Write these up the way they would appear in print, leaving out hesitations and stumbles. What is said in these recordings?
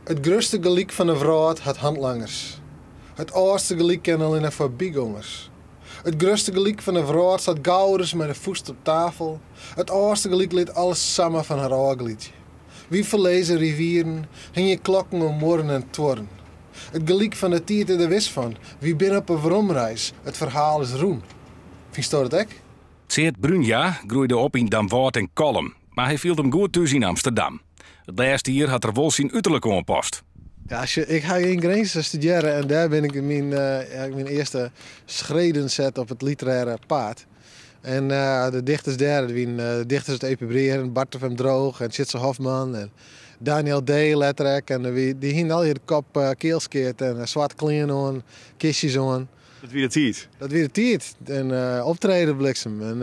It grutste gelyk fan 'e wrâld hat hantlangers. It âldste gelyk ken allinne foarbygongers. It grutste gelyk fan 'e wrâld slacht gauris mei de fûst op tafel. It âldste gelyk lit alles samar fan har ôfglydzje. Wy ferlizze rivieren, hingje klokken oan muorren en tuorren. It gelyk fan de tiid is der wis fan, wy binne op 'e weromreis, it ferhaal is rûn. Fynsto dat ek? Tseard Bruinja groeide op yn Damwâld en Kollum, mar hy fielt him goed thús yn Amsterdam. It lêste jier hat er wol syn uterlik oanpast. Ja, ik ha yn Grins studearre en dêr bin ik myn, myn earste schreden set op it literêre paad. En de dichters dêr, dat wienen de dichters út Epenbreeren, Bart FM Droog en Tjitse Hofman en Daniel Dee letter ek. En dy hienen allegear de kop keal skeard en swart klean oan, kistjes oan. Dat wie de tiid? Dat wie de tiid. En optreden bliksem. En,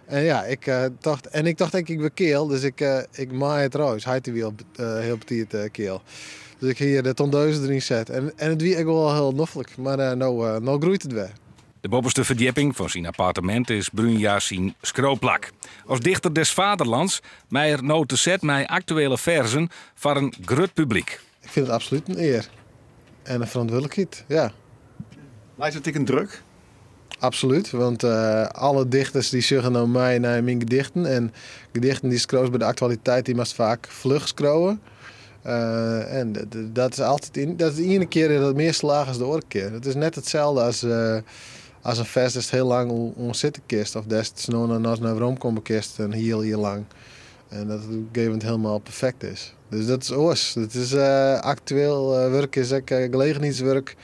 en ja, ik tocht, en ik tocht ek, ik wurd keal, dus ik, ik maai it derôf. Us heit wie al hiel betiid keal. Dus ik hie de tondeuze deryn set. En, en it wie ek wol hiel noflik, mar no, no groeit it wer. De boppeste ferdjipping fan syn appartemint is Bruinja syn skriuwplak. As dichter des vaderlands mei er no te set mei aktuele ferzen foar in grut publyk. Ik fyn it absolút in ear en in ferantwurdlikheid, ja. Leit it ek in druk? Absolút, want alle dichters dy sjogge no mei nei myn gedichten en gedichten dy'tst skriuwst by de aktualiteit dy moatst faak fluch skriuwe. En dat is altyd, dat is de iene kear is dat mear slagge as de oare kear. It is net itselde as, as in fers dêr'tst hiel lang oan sitte kinst of dêr'tst no en dan nei werom komme kinst in hiel jier lang. En dat it op in gegeven momint hielendal perfekt is. Dus dat is oars. Dat is aktueel wurk is ek gelegenheidswurk.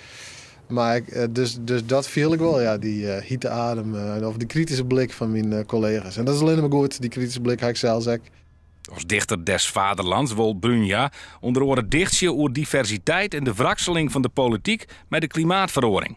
Mar ik, dus, dus dat fiel ik wol, ja, dy hite adem of dy krityske blik fan myn kollega's. En dat is allinne mar goed, dy krityske blik ha ik sels ek. As dichter des vaderlands wol Bruinja ûnder oare dichtsje oer diversiteit en de wrakseling fan de polityk mei de klimaatferoaring.